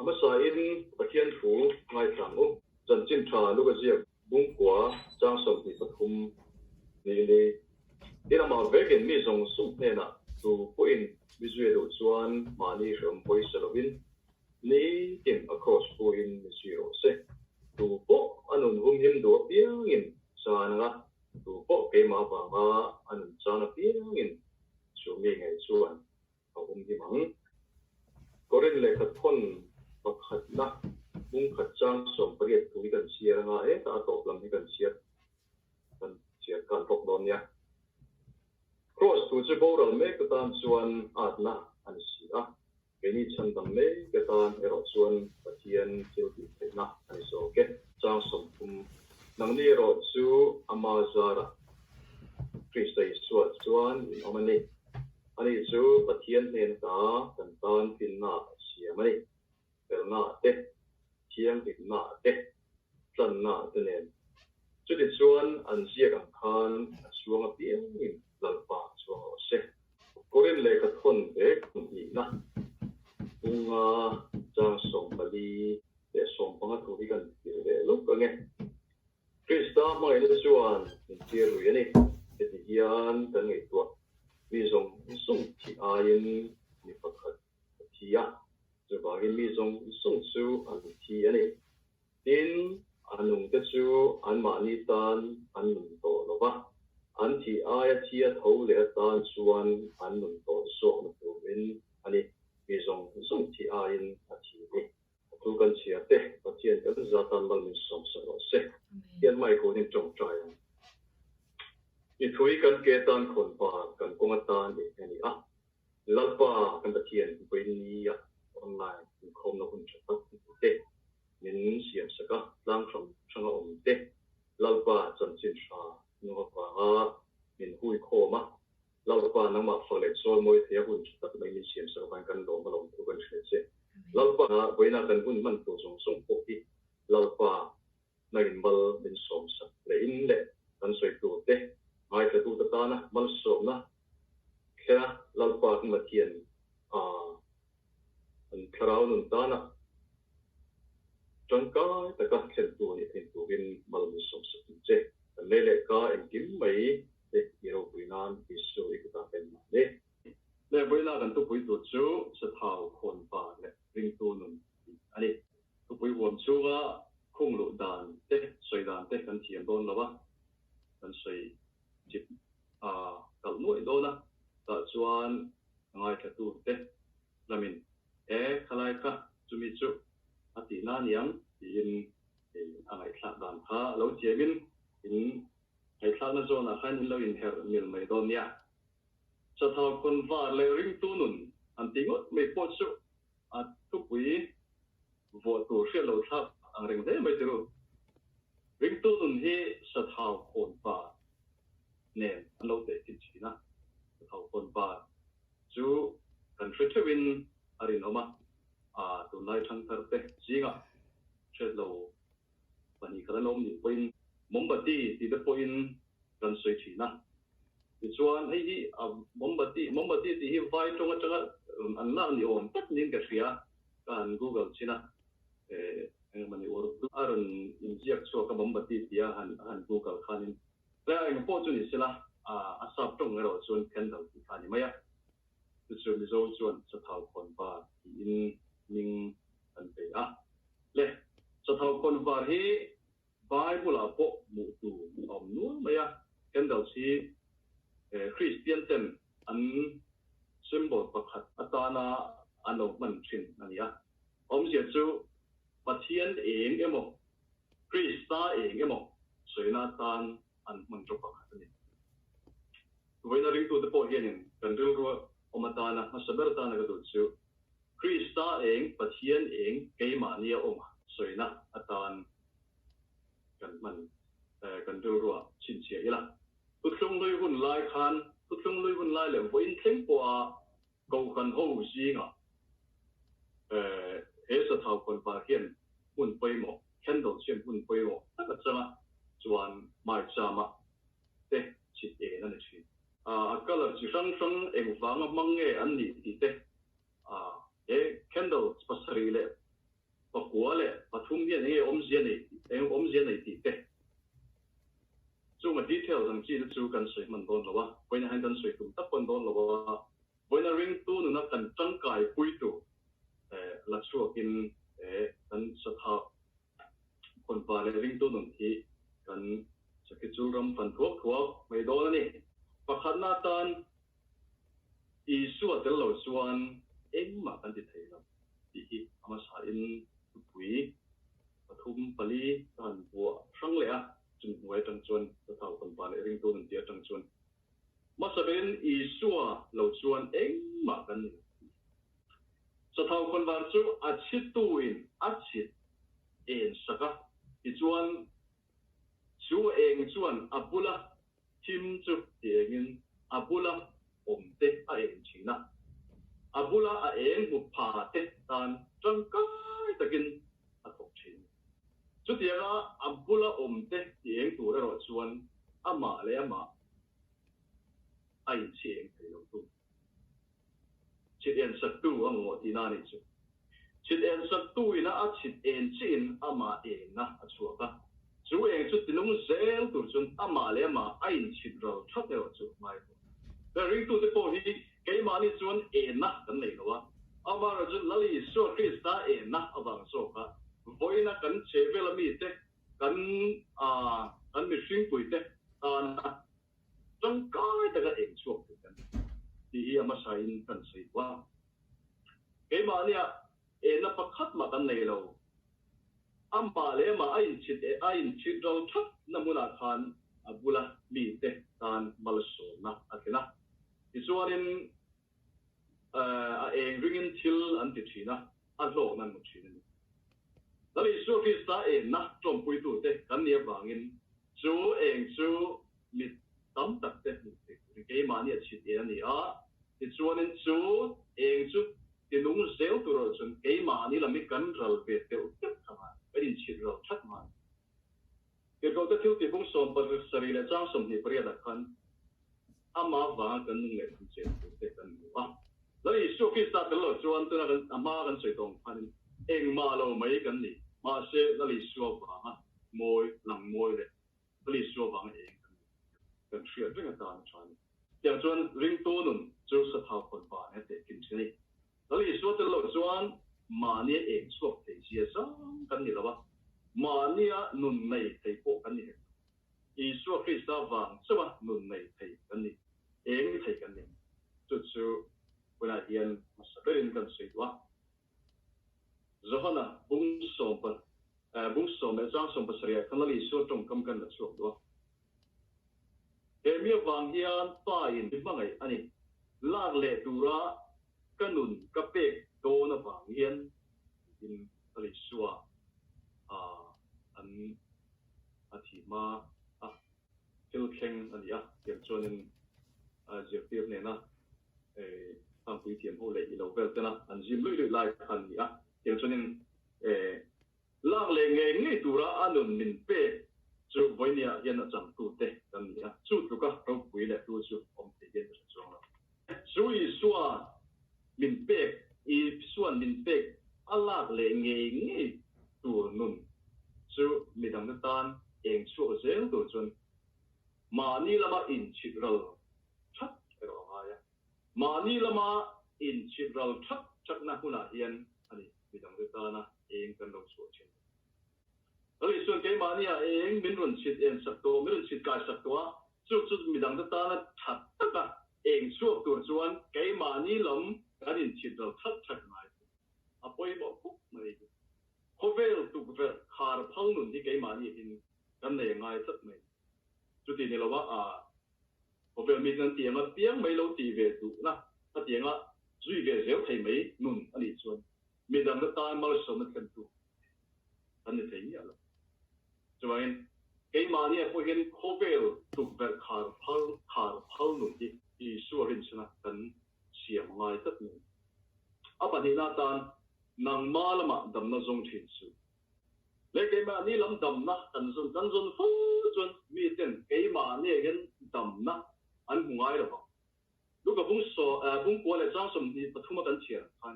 Hmasa in Pathian thu ngaithla ang u. Chanchin tha Luka ziak Bungkua chang 23 ni li. Tin amah vekin mi zawng zawng hnenah tu pawhin mi zui a duh chuan mahni hrehawm pawisa lovin nitin a cross puin mi zui rawh se. Tu pawh a nun humhim duh apiangin chan anga tu pawh keimah avanga a nun chan apiangin chu mi ngei chuan a awm him ang. Korin lehkha thawn pakhatna bungkhat chang 18 thu hi kan chhiar anga hetah a tawp lam hi kan chhiar kan chhiar khan bawk dawn nia. Kraws thu chu boral mek atan chuan atna a ni si a, keini chhandam mek atan erawh chuan Pathian thil tih theihna a ni zawk e. Chang 30, Nangni erawh chu ama zarah Krista Isua chuan in awm a ni. Ani chu Pathian hnen ata kan tan finna a siam a ni. Felna te, thianghlimna te, tlanna te nen. Chutichuan an ziak ang khan a chhuang apiangin Lalpa chuang rawh se. Korin lehkha thawn vek hnihna bunga chang 14 leh 15 thu hi kan tirh leh lawk ang e. Krista hmangaihna chuan min tir lui a ni. Heti hian kan ngaihtuah mi zawng zawng thih aiin mi pakhat a thi a, chuvangin mi zawng zawng chu an thi a ni. Tin, a nungte chu anmahni tan an nun tawh lo va, an thih aia thi a tho leh atan chuan an nun tawh zawkna turin a ni. Mi zawng zawng thih aiin a thi a ni. A thu kan chhiar te, Pathian kan za tan mal min sawm sak rawh se. Hian mai kun in tawngtai ang. I thui kan ke tan khawn pa kan kawng atan i a ni a. Lalpa kan Pathian vawiin ah online inkhawmna hun tha tak ni te min siam sak a, tlang hrang hrang a awm te Lalpa chanchin hra nung avanga min hui khawm a. Lalpa nangmah fak leh chawl mawi thei a hun tha tak mai min siam sak avangin kan lawm a lawm thu kan hria che. Lalpa vawiina kan hun hman tur zawng zawng pawh hi Lalpa nangin mal min sawm sak leh in leh kan sawi tur te ngaithla tu te tana malsawmna thlenga Lalpa kan Pathian a an thlarau nun tana tangkai taka thlen tu nih theih turin mal min sawm sak ang che. Kan lei leh ka engkim mai te i ropui nan Isu i kutah pen mah ni. Le vawiina kan thupui tur chu Sathau khawnpa leh ringtu nun tih a ni. Thupui huam chhunga khung luh dan te sawi dan te kan thiam dawn lo a, kan sawi chip a kalh nuaih dawn a, tah chuan a ngaithla tu te lamin e khalai kha chumi chu a tihna aniang tiin a ngaihthlak dan kha lo thiamin in ngaihthlakna zawnah khan in lo inherh mil mai dawn nia. Sathau khawnvar leh ringtu nun an ti ngawt mai pawh chu a thupui vuah tur hriat lo thlak ang reng hle mai ti ru. Ringtu nun hi sathau khawnvar nen an lo tehkhin thin a, sathau khawnvar chu kan hre theuhin a rinawm a, a tunlai thangthar te zingah hriat lo pahnih khat an awm nih pawhin mombati tih te pawhin kan sawi thin a. Tichuan hei hi a mombati, mombati tih hi vai tawng atanga an lak ni awm tak niin ka hria, ka han google chin a, engmahni urdu a rawn inziak chhuak a mombati tia han han google khanin tlai eng pawh chu ni sela a sap tawng erawh chuan candle tih kha a ni mai a. Chu chu Mizo chuan Sathau Khawnvar tiin hming kan pe a. Le, Sathau Khawnvar hi Bible-ah pawh hmuh tur a awm nual mai a. Candles hi Kristian ten an symbol pakhat atana an lo hman thin a ni a. Awmzia chu Pathian eng emaw, Krista eng emaw sawina atan an hman tawp pakhat a ni. Vawiina ringtute pawh hianin kan rilru awm atana hmasa ber atana ka duh chu Krista eng, Pathian eng keimahnia awm sawina atan kan hman kan rilruah chhinchhiah ila. Thuthlung hlui hun lai khan, thuthlung hlui hun lai leh vawiin thleng pawha Kohhran ho zingah he Sathau khawnvar hian hmun pawimawh, candles hian hmun pawimawh tak a chang a, chuan maichama te chhit en a ni thin. A colour chi hrang hrang engvanga hmang nge an nih tih te, he candles pasarih leh. 43 hian enge awmzia nei eng awmzia nei tih te chunga details ang chi te chu kan sawi hman dawn lo a, vawiinah hian kan sawi tum tak pawn dawn lo a, vawiina ringtu nuna kan tangkai puitu la chhuakin kan satha khawnpa leh ringtu nun hi kan sakhi chul ram fan thuak thuak mai dawn a ni. Pakhatna atan Isua tel lo chuan engmah kan ti thei lo tih hi a hmasain thupui pathum pali ka han buah hrang leh a, chumi hnuai atang chuan Sathau Khawnpa leh Ringtu nun tih atang chuan hmasa berin Isua lo chuan engmah kan ni lo tih hi. Sathau Khawnvar chu a chhituin a chhit en sak a, tichuan chu eng chuan a bula Thim chu ti engin a bula awm te a eng thin a, a bula a eng hmu pha te tan tangkai takin a thawk thin. Chutianga a bula awm te ti eng tur erawh chuan amah leh amah a inchhi eng thei lo thung. Chhit en saktu a mamawh tihna a nih chu. Chhit en saktu ina a chhit en chiin amah engna a chhuak a, chu eng chu tinung zel tur chuan amah leh amah a inchhit ral that erawh chu a ngai bawk. Ka ringtute pawh hi keimahni chuan enna kan nei lo a, amaherawh chu Lal Isua Krista enna avang zawka vawiina kan chhehvela mite, kan kan mihringpuite tana Tangkai taka eng chhuak thei kan tih hi a hmasain kan sawi duh a. Keimahnia enna pakhat mah kan nei lo. Amah leh amah a inchhit a inchhit ral that na hmunah khan a bula mite tan malsawmna a thlen a. Tichuanin a eng ringin thil an ti thin a, a hlawkna an hmu thin a ni. Lal Isua Krista enna tawmpuitute kan nih avangin chu eng chu mi tam tak te hmuh theih turin keimahni a chhit en a ni a, tichuanin chu eng chu tinung zel tur erawh chuan keimahni lam hi kan ral ve deuh deuh thang a, kan inchhit ral that nghal. Tirhkohte thil tihbung 77 leh chang 28 ah khan ama vanga kan nung leh kan chen tur te kan hmu a. Lal Isua Krista tel lo chuan tuna kan a hma kan sawi tawng khanin engmah lo mai kan ni. Mahse Lal Isua vanga mawi, lang mawi leh Lal Isua vanga eng kan ni. Kan hriat reng atan a tha a ni. Tiang chuan ringtu nun chu sathau khawn pa nen a tehkhin thin a ni. Lal Isua tel lo chuan mahnia eng chhuak thei zia zang kan ni lo a, mahnia nun nei thei pawh kan ni hek lo. Isua Krista vang chauha nun nei thei kan ni, eng thei kan ni. Chu chu hunah hian hmasa berin kan sawi duh a. Johana bung sawm bung sawm leh chang sawm pasarih ah khan Lal Isua tawngkam kan la chhuak duh a. He mi avang hian Pa in mi hmangaih a ni. Lak leh tura ka nun ka pek dawn avang hian tiin Lal Isua an a thi hma a thil thleng a ni a, tiang chuanin zirtir hnena Tangpui thiam ho leh i lo vel tena an zim luih luih lai kha an ni a, tiang chuanin Lak leh ngei ngei tura a nun min pek chu vawinia hian a changtute kan ni a, chu tluka ropui leh tu chu awm thei hian ka hre chuang lo. Chu Isua min pek, Isua'n min pek a lak leh ngei ngei tur nun chu midangte tan eng chhuak zel tur chuan mahni lama inchhit ral that erawh a ngai a. Mahni lama inchhit ral thak thakna hunah hian a ni midangte tana eng kan lo chhuah thin. Lal Isua'n keimahnia eng min rawn chhit en sak tawh, min rawn chhit kai sak tawh a, chu chu midangte tana tha taka eng chhuak tur chuan keimahni lam kan inchhit ral thak thak ngai thung. A pawimawh khawp mai. Khawvel tukverh khar phal nun hi keimahni hin kan nei a ngai tlat mai. Chuti ni lova a Khawvel mi chuan tianga piang mai lo ti ve duhna a tianga zui ve zel thei mai nun a nih chuan midangte tan malsawmna thlentu kan ni thei miah lo. Chuvangin keimahnia pawh hian khawvel tukverh khar phal khar phal nun hi Isua rinchhana kan siam a ngai tlat mai. A pahnihna atan nangma lamah damna zawng thin suh. Leh keimahni lam damna kan zawn kan zawn fo chuan miten keimahni ah hian damna an hmu ngai lo vang. Luka bung saw bung kua leh chang 23 a kan chhiar ang khan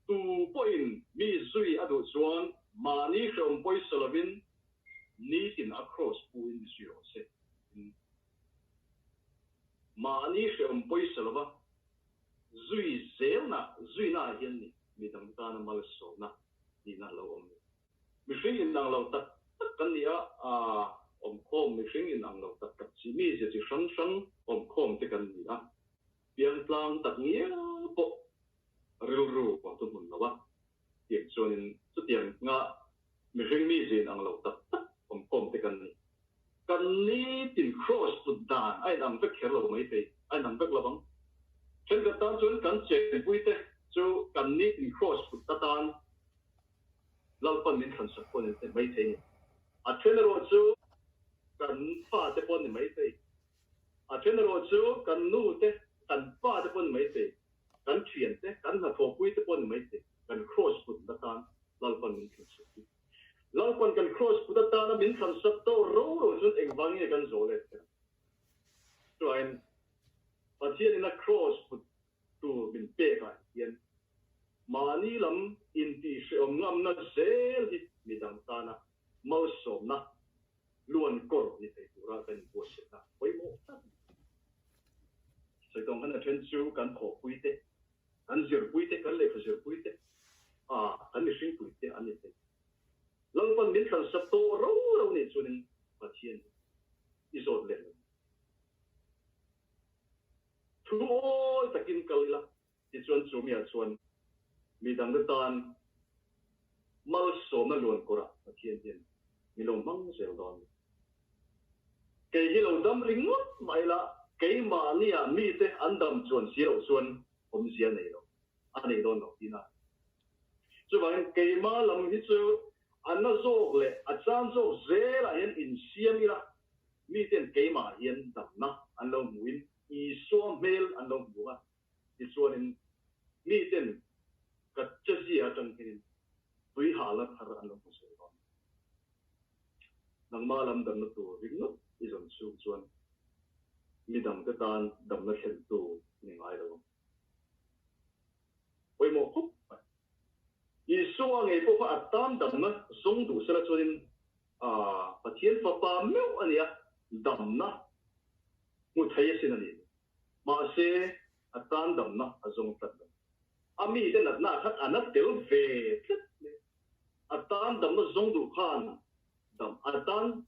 tu pawhin mi zui a duh chuan. Mahni hreawm pawisa lovin nitin a kraws pu in mi zui rawh se. Mahni hreawm pawisa lova zui zelna zuina ah hian ni midang tana malsawmna nihna a lo awm ni. Mihring inang lo tak tak kan ni a, awmkhawm mihring inang lo tak tak chi mizia chi hrang hrang awmkhawm te kan ni a, piangtlang tak ngial pawh rilru a tu hmun lo a, tiang chuanin chutiang nga mihring mizia inang lo tak tak awmkhawm te kan ni. Kan nitin kraws put dan a inang vek kher lo mai thei, a inang vek lo ang. Thenkhat tan chuan kan chenpui te chu kan nitin kraws put atan Lalpan min thlansak pawh ni mai thei ni. A then erawh chu kan fa te pawh ni mai thei. A then erawh chu kan nu te, kan pa te pawh ni mai thei. Kan thian te, kan hnathawhpui te pawh ni mai thei. Kan kraws put atan Lalpan min thlansak hi. Lalpan kan kraws put atana min thlansak tawh ro ro chuan engvang nge kan zawh let kher? Chuan Pathianin a kraws put tur min pek ah hian mahni lam intihhrehawm ngamna zel hi midang tana malsawmna luan kawr ni thei tura kan inbuatsaihna pawimawh tak a ni. Sawi tawng khan a then chu kan thawhpui te, kan zirpui te, kan lehkha zirpui te, ah kan mihringpui te an ni thei. Lalpan min thlansak tawh ro ro nih chuanin Pathian hi i zawt leh lo. Thu awi takin kal ila, tichuan chu miah chuan midangte tan malsawmna luan kawrah Pathian hian min lo hmang zel dawn a ni. Kei hi lo dam ringawt mah ila, keimahnia mite an dam chuan si loh chuan awmzia nei lo, a nei dawn lo tihna a ni. Chuvangin keima lam hi chu a na zawk leh a chan zawk zelah hian insiam ila, Miten keimah hian damna an lo hmuhin Isua hmel an lo hmu a, tichuanin miten ka chezia atang hianin tuihalna thar an lo hmu zel dawn. Nangmah lam damna tur ringawt i zawn chhung chuan midangte tan damna thlentu ni ngai lo ang. Pawimawh khawp mai. Isua ngei pawh kha a tan damna zawng duh sela chuanin Pathian Fapa meuh a nia, damna hmu thei asin a ni. Mahse, a tan damna a zawng tlat lo. A mite natna ah khan a na tel ve tlat mai. A tan damna zawng duh khan dam, a tan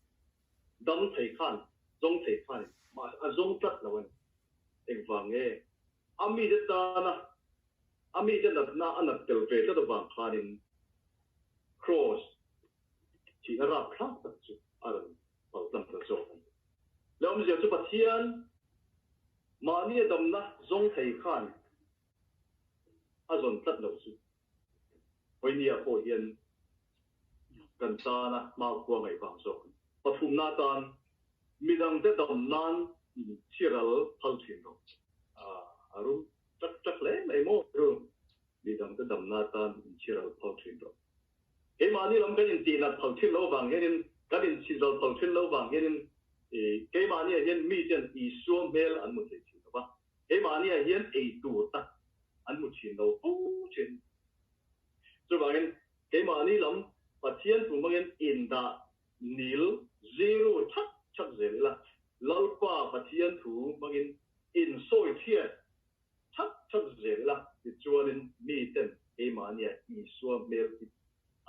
dam thei khan, zawng thei khan mahse a zawng tlat lo a ni. Engvang nge? A mite tana a mite natna a nat tel ve tlat avang khanin Kraws thihna rapthlak tak chu a rawn paltlang ta zawk a ni. Le awmzia chu Pathian mahni a damna zawng thei khan a zawn tlat lo chu Vawinia pawh hian kan tana hmakhua ngaihvang zawk a ni. Pathumna atan midangte dam nan inchhiral phal thin rawh. A rum tak tak hle mai maw chu midangte damna atan inchhiral phal thin rawh. Keimahni lam kan intihnat phal thin lo vang hianin, kan inchhiral phal thin lo vang hianin keimahniah hian miten Isua hmel an hmu thei thin lo va, keimahniah hian ei tur tak an hmu thin lo fo thin. Chuvangin keimahni lam Pathian thu hmangin indah nil zero thak thak zel ila, Lalpa Pathian thu hmangin insawi chhiat thak thak zel ila, tichuanin miten keimahnia Isua hmel hi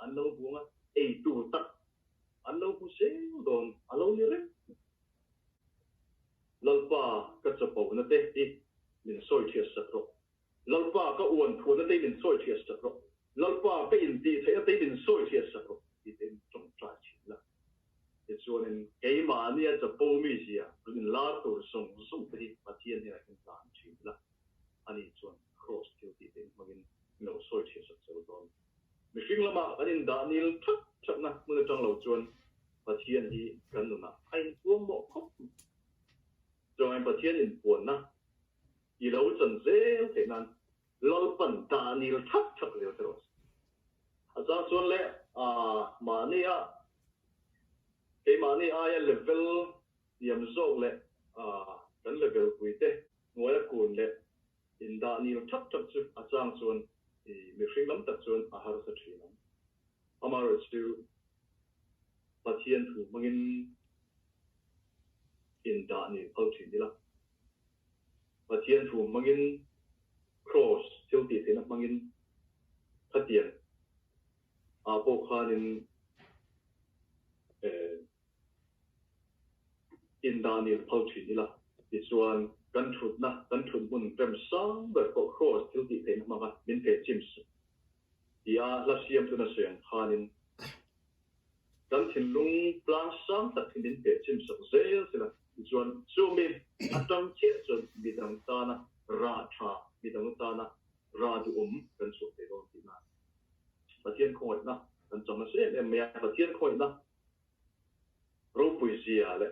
an lo hmu ang a, ei tur tak an lo hmu zel dawn a lo ni reng. Lalpa ka chapona te hi min sawi chhiat sak rawh. Lalpa ka uan thuana te hi min sawi chhiat sak rawh. Lalpa ka intih theihna te hi min sawi chhiat sak rawh tih te in tawngtai thin ila. Tichuanin keimahnia chapo mizia kan inlar tur zawng zawng te hi Pathian hnenah hian tlan thin ila, ani chuan kraws thil tih te hmangin min lo sawi chhiat sak zel dawn. Mihring lamah kan indah nil thak thakna hmun atang lo chuan Pathian hi kan nunah a inpuang mawh khawp mai. Chuangin Pathian inpuanna i lo chan zel theih nan Lalpan dah nil thak thak zel te rawh se. A chang chuan le mahni a keimahni aia level hniam zawk leh kan level pui te hnuaia kun leh indah nil thak thak chu a chang chuan mihring lam tak chuan a harsa thin ang. Amaherawhchu Pathian thu hmangin indah ni phal thin ila. Pathian thu hmangin Kraws thil tih theihna hmangin khatiang ah pawh khanin indah ni phal thin ila. Tichuan kan thutna, kan thut hmun rem sang ber pawh Kraws thil tih theihna hmanga min peh chim tia hla siam tuna sawi ang khanin kan thinlung tlang sang tak hi min peh chim sak zel sela tichuan chumi atang chiah chuan midang tana rah tha, midang tana rah duhawm kan chhuah thei dawn tihna a ni. Pathian khawngaihna kan chang nasa em em mai a, Pathian khawngaihna ropui zia leh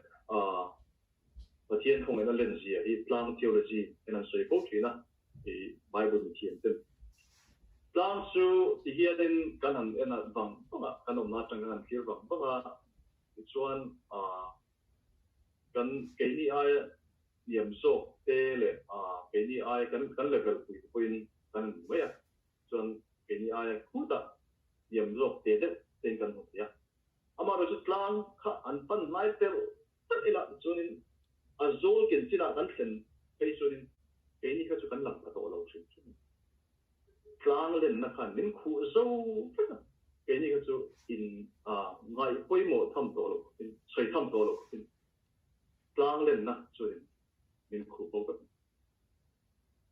Pathian khawngaihna len zia hi tlang theology in an sawi fo thin a, i Bible mithiam ten. Tlang chu ti hianin kan han en a vang vang a, kan awmna atang kan han thlir vang vang a, tichuan kan keini aia hniam zawk te leh keini aia kan kan level pui te pawhin kan han hmu mai a, chuan keini aia khutah hniam zawk te deuh tein kan hmu thei a. Amaherawhchu tlang kha an pan hnai telh telh ila chuanin a zawl ken chinah kan thlen phei chuanin keini kha chu kan lang pha tawh lo hrim hrim. Tlang lenna khan min khuh zo vek a, keini kha chu in ngaih pawimawh tham tawh loh khawpin, sawi tham tawh loh khawpin tlang lenna chuanin min khuh bo vek.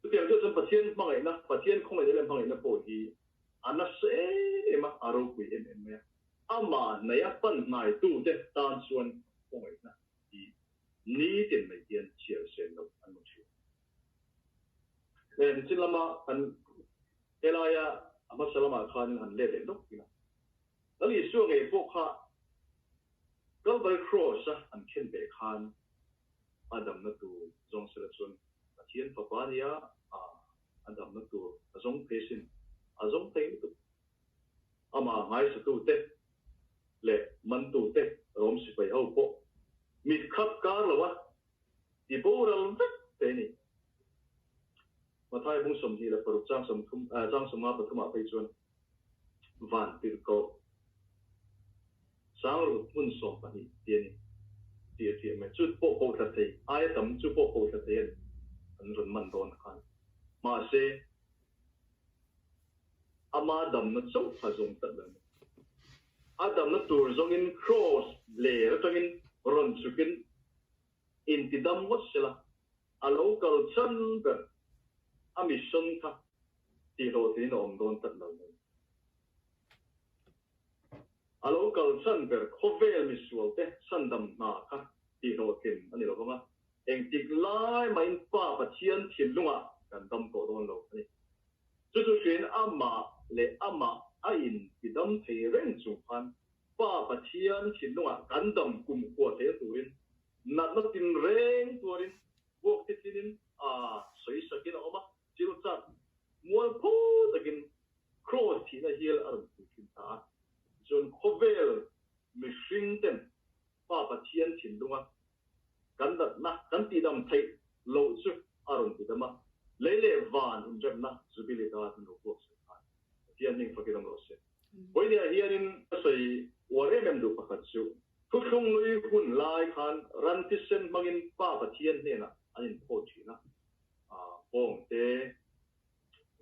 Chutiang chu chuan Pathian hmangaihna, Pathian khawngaihna leh hmangaihna pawh hi a nasa em em a, a ropui em em mai a. Amah hnaia pan hnaitute tan chuan khawngaihna hi nitin mai hian chhiar sen loh an hmu thin. Heng chin lama kan helaia a hmasa lamah khanin han let leh lawk ila. Lal Isua ngei pawh kha Calvary Cross-a an khen ve khan a damna tur zawng sela chuan Pathian Fapa nia a damna tur a zawng phei sin, a zawng thei lutuk. Amah ngaisatute leh mantute Rom sipai ho pawh mit khap kar lo a ti boral vek te a ni. Mathai bung 26 chang 30 chang 53 ah phei chuan van tirhkoh sangrut hmun 12 ti a ni tih a hriat mai. Chu pawh koh thla thei aia tam chu pawh koh thla thei a ni an rawn man dawn khan. Mahse, ama damna chauh kha zawng tlat lo a ni. A damna tur zawngin kraws ler atangin rawn chhukin intidam ngawt sela, a lo kal chan ber a mission kha tihhlawhtlin a awm dawn tlat lo mai. A lo kal chan ber khawvel misualte sandam hna kha tihhlawhtlin a ni lo vang a, engtik lai mahin Pa Pathian thinlungah kan dam tawh dawn lo a ni. Chu chu hriain amah leh amah a intidam thei reng chung khan Pa Pathian thinlungah kan dam kumkhua thei a turin Natna tinreng tuarin vuak thitlinin a sawi sakin a awm a, chil chak mualpho takin Kraws thihna hial a rawn pui thin ta a. Tichuan khawvel mihring ten Pa Pathian thinlunga kan natna kan tihdam theih loh chu a rawn tidam a, lei leh van inremna Jubilee dar min lo vuak sak ta a ni. Pathian hming fakin awm rawh se. Vawinia hianin ka sawi uar em em duh pakhat chu Thuthlung lui hun lai khan ran thisen hmangin Pa Pathian hnenah an inphawt thin a, bawng te,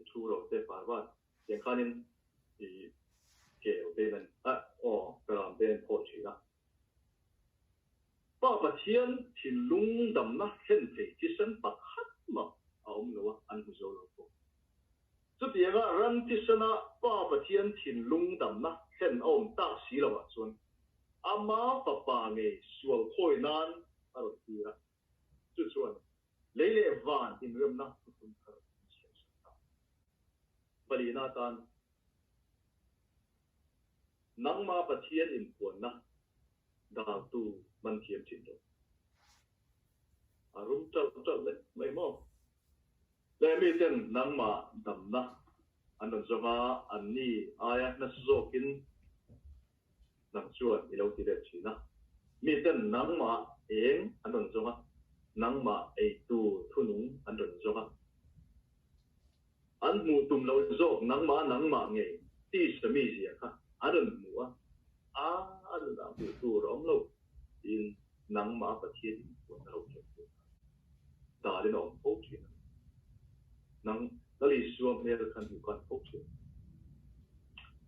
thu ro te, parvat tiang khanin i kel te in an aw karam te an inphawt thin a. Pa Pathian thinlung damna thlen thei thisen pakhat mah a awm lo a, an hmu zo lo bawk. Chutianga ran thisena Pa Pathian thinlung damna thlen a awm tak si lovah chuan Ama fapa ngei sual khawi nan a rawn tir a, chu chuan lei leh van inremna thuthlung thar an siam sak ta. Palina atan nangma Pathian inpuanna daltu man thiam thin rawh. A rum ṭalh ṭalh leh mai maw? Leh miten nangmah damna an rawn zawng a, anni aia nasa zawkin nang chuan i lo ti let thin a. Miten nangmah eng an rawn zawng a, nangmah eitu thunung an rawn zawng a. An hmuh tum loh zawk nangmah nangmah ngei tisa mizia kha an rawn hmu a. Pathian inpuanna lo thlen tur kha dalin a awm fo thin a ni. Nang Lal Isua hmel khan hmuh khan fo thin.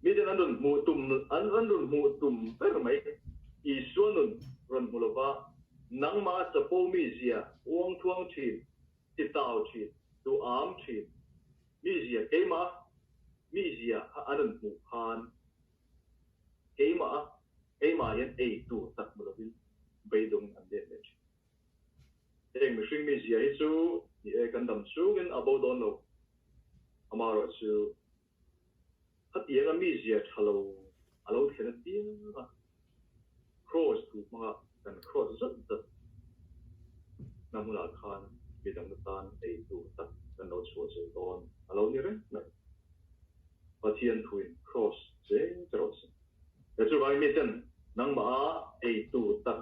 Miten an rawn hmuh tum an rawn hmuh tum ber mai Isua nun rawn hmu lova nangmah chapo mizia uangthuang thin, titau thin, duham thin mizia keimah mizia kha an rawn hmuh khan keimah a keimah hian ei tur tak hmu lovin beidawngin an let leh thin. Heng mihring mizia hi chu ni e kan dam chungin a bo dawn lo. Amaherawhchu khatianga mizia tha lo a lo thlen apianga Kraws thu hmanga kan kraws zat zat na hmunah khan midang tan ei tur tak kan lo chhuah zel dawn a lo ni reng mai. Pathian thuin kraws zel che rawh se. He chuvangin miten nangmah a ei tur tak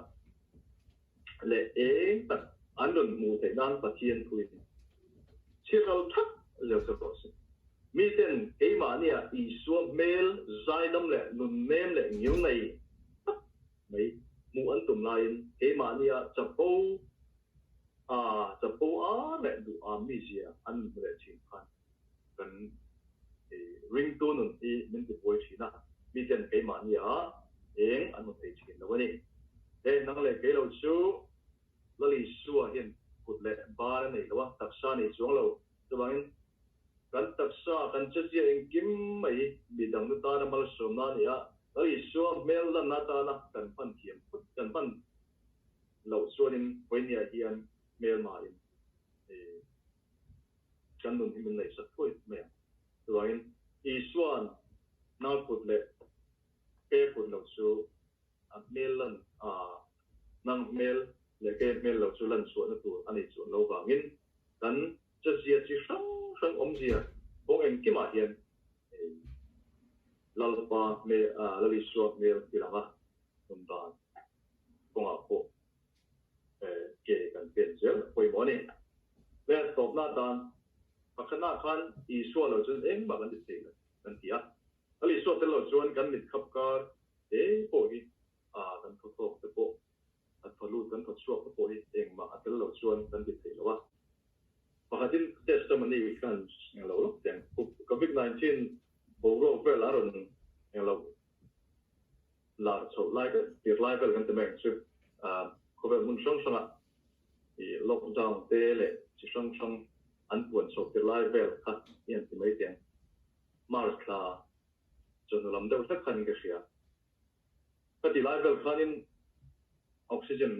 leh eng tak an rawn hmuh theih nan Pathian thuin chhiral thak zel che rawh se. Miten keimahnia Isua hmel zaidam leh nunnem leh ngil nei tak mai hmuh an tum laiin keimahnia chapo a chapo a leh duh a mizia an hmu leh thin khan kan ringtu nun hi min tibuai thin a, miten keimahnia eng an hmu thei thin lo a ni. He nang leh kei lo chu Lal Isua hian kut leh bar a nei lo a, taksa a nei chuang lo. Chuvangin kan taksa, kan chezia engkim mai midang nu tana malsawmna a ni a, Lal Isua hmel lanna atana kan hman thiam phawt, kan hman loh chuanin vawinia hian hmelmain Kan nun hi min neihsak thuai mai ang. Chuvangin Isua'n nau kut leh ke kut lo chu a hmel lan a, nang hmel leh ke hmel lo chu lan chhuahna tur a nei chuan lo vangin kan chezia chi hrang hrang awmzia kawng engkimah hian Lalpa hmel, Lal Isua hmel ti lang a, nun dan kawngah pawh ke kan pen zel pawimawh a ni. Le tawpna atan pakhatna khan Isua lo chuan engmah kan ti thei lo kan ti a. Lal Isua tel lo chuan kan mit khap kar te pawh hi kan thaw tawk te pawh, kan thaw lut kan thaw chhuak te pawh hi engmah a tel lo chuan kan ti thei lo a. Pakhatin testimony khan englo lawk teng Covid 19 boruak vel a rawn englo lar chhoh lai ka tir lai vel kan ti mai ang chu. Khawvel hmun hrang hrangah i lockdown te leh chi hrang hrang an puan chhoh tir lai vel kha i han ti mai teh ang. March thla chawhnu lam deuh hlek khanin ka hria. Ka ti lai vel khanin oxygen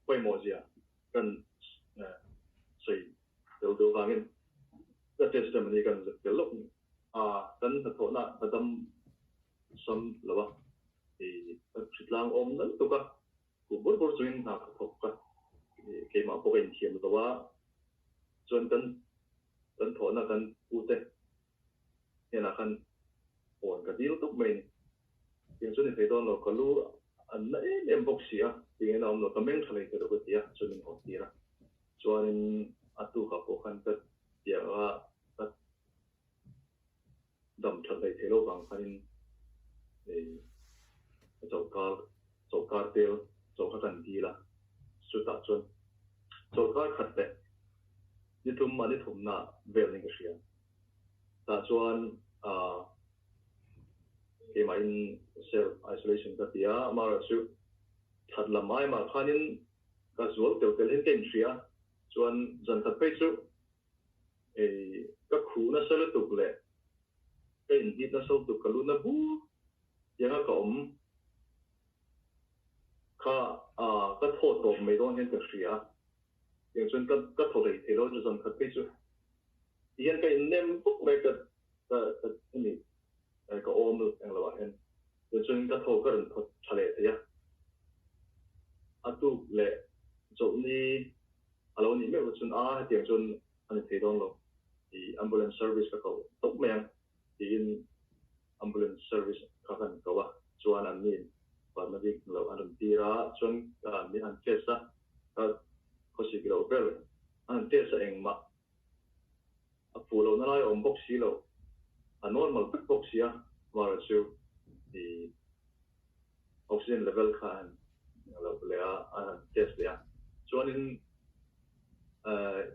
pawimawh zia kan sawi tel deuh vangin ka testimony kan zep tel lawk a, kan hnathawhna ka dam sam lo a, i ka hritlang awm nal tuk a, ku bur bur chungin hna ka thawk a, keimah pawh ka inthiam lo a, chuan kan kan thawhna kan pute hnenah khan phone ka dil tuk mai a ni. Tiang chuan i thei dawn lo, ka lu an na em em bawk si a, tingin a awm lo, ka meng tha lei ta lo ka ti a, chuan min haw tir a. Chuanin a tukah pawh khan ka tiang a, ka dam that lei thei lo vang khanin chawlhkar chawlhkar tel chawlh kha kan dil a, chutah chuan chawlhkar khat leh ni thum a ni thumna vel niin ka hria. Tah chuan keimahin self isolation ka ti a, amaherawhchu that lam aimah khanin ka zual teuh tel hian ka inhria, chuan zan khat phei chu Ei, ka khuh nasa lutuk leh ka inhit nasa lutuk ka lut na bur tianga ka awm kha ka thaw tawp mai dawn hian ka hria. Tiang chuan ka ka thaw hlei thei lo chu zan khat phei chu ti hian ka innem bawk mai ka ka ka hemi ka awm eng lo ah hian tiang chuan ka thaw ka rawn thaw tha leh thei a. A tuk leh chawlhni A lo nih meuh chuan a hetiang chuan a ni thei dawn lo i ambulance service ka koh tawp mai ang tiin ambulance service kha kan ko a, chuan an ni paramedic lo an rawn tir a, chuan min han test a, ka khawsik loh vel an han test a engmah a fuh lohna lai a awm bawk si lo, a normal vek bawk si a, amaherawhchu chu i oxygen level kha an lo leh a, an han test leh a. Chuanin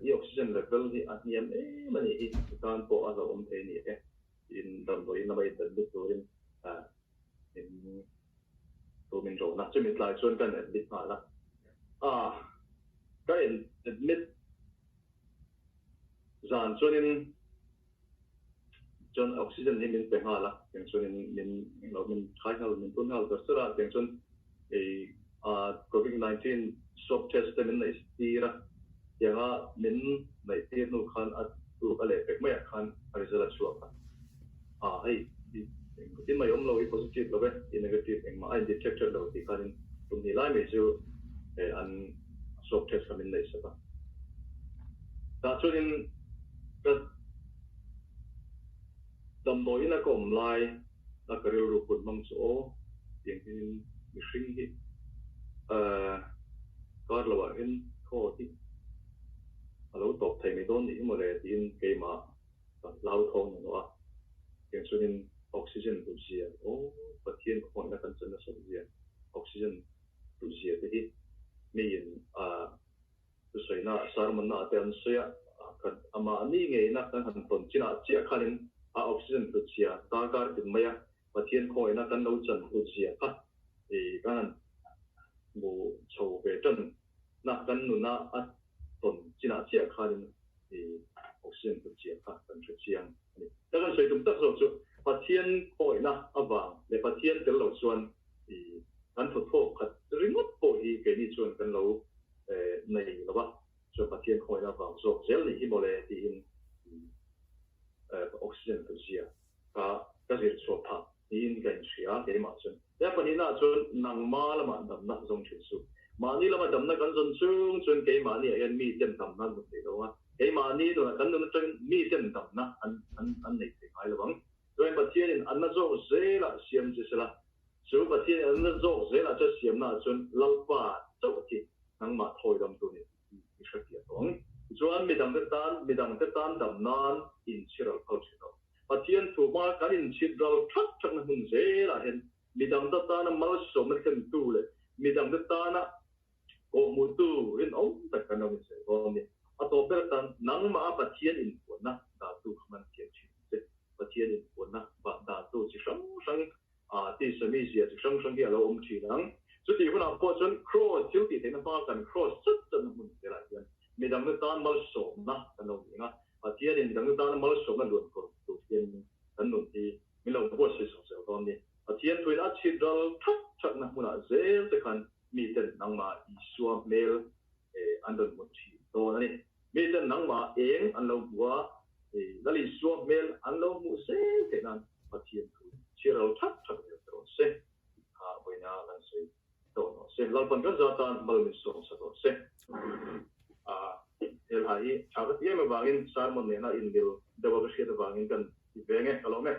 i oxygen level hi a hniam em a nih hi, i tan pawh a hlauhawm thei a ni e tiin damdawiin lama inadmit turin min thu min rawn a. Chumi tlai chuan ka inadmit nghal a, ka inadmit zan chuanin chuan oxygen hi min pe nghal a, tiang chuan in min lo min khai nghal min tun nghal ber ber a, tiang chuan ei covid 19 swab test te min neih tir a, tianga min neih tir hnu khan a tuk a leh pek maiah khan a result a chhuak a, a hei engtin mai awm lo i positive lo e, i negative engmah a in detected lo tih khanin tum hnih lai mai chu an swab test kha min neih sak a, tah chuanin Ka damdawiin a ka awm lai a ka rilru kut hmang chu aw tiang hian mihring hi kar lo ah hian thaw hi a lo tawp thei mai dawn nih hi mawle tiin keimah ka hlauthawng na nawh a, tiang chuanin oxygen hlut zia aw Pathian khawngaihna kan chan nasat zia oxygen hlut zia te hi miin a Thusawiina sermon-na te an sawi a, kan amahni ngeina kan han tawn chinah chiah khanin a oxygen hlutzia darkar tin mai a, Pathian khawngaihna kan lo chan hlutzia kha i kan han hmu chho ve tan na, kan nuna a tawn chinah chiah khanin i oxygen hlutzia kha kan hre chiang a ni. Ka kan sawi tum tak zawk chu Pathian khawngaihna avang leh Pathian tel lo chuan i kan thawthawk khat ringawt pawh hi keini chuan kan lo nei lo va, chuan Pathian khawngaihna vang zawk zel nih hi mawle tiin oxygen ka zia ka ka zir chhuah phah niin ka inhria keimah chuan. He pahnihnaah chuan nangma lamah damna zawng thin suh. Mahni lama damna kan zawn chung chuan keimahniah hian miten damna an hmu thei lo a, keimahni nunah kan nun atangin miten damna an an an nei thei ngai lo ang. Chuan Pathianin an na zawk zelah siam che sela, Chu Pathian in an zawk zelah chuan siamna ah chuan Lalpa chauh khi nangmah thawi dam tu ni tih i hre piah tawh ang. Tichuan midangte tan midangte tan dam nan inchhiral phal thin lo. Pathian thu hmanga kan inchhitral thak thakna hmun zelah hian midangte tana malsawmna thlentu leh midangte tana kawhhmuhtu rinawm tak kan lo insawi dawn a ni. A tawp ber atan nangmah a Pathian inpuanna dahtu kha man thiam thin ang che. Pathian inpuanna dahtu chi hrang hrang Tisa mizia chi hrang hrang hi a lo awm thin ang. Chutih hunah pawh chuan Kraws thil tih theihna hmanga kan kraws chat chatna hmun velah hian midangte tan malsawmna kan lo ni ang a, Pathianin midangte tana malsawmna luan kawr tur hian kan nun hi min lo buatsaih sak zel dawn a ni. Pathian thuin a chhit ral thak thakna hmunah zel te khan miten nangmah Isua hmel an rawn hmu thin dawn a ni. Miten nangmah eng an lo hmu a, Lal Isua hmel an lo hmuh zel theih nan Pathian thu chhiar lo thak thak zel te rawh se. Kha vawiina kan sawi dawn rawh se. Lalpan kan za tan mal min sawm sak rawh se. Helhai hi tha ka ti em avangin sermon nena inmil deuha ka hriat avangin kan ti ve nge ka lawm e.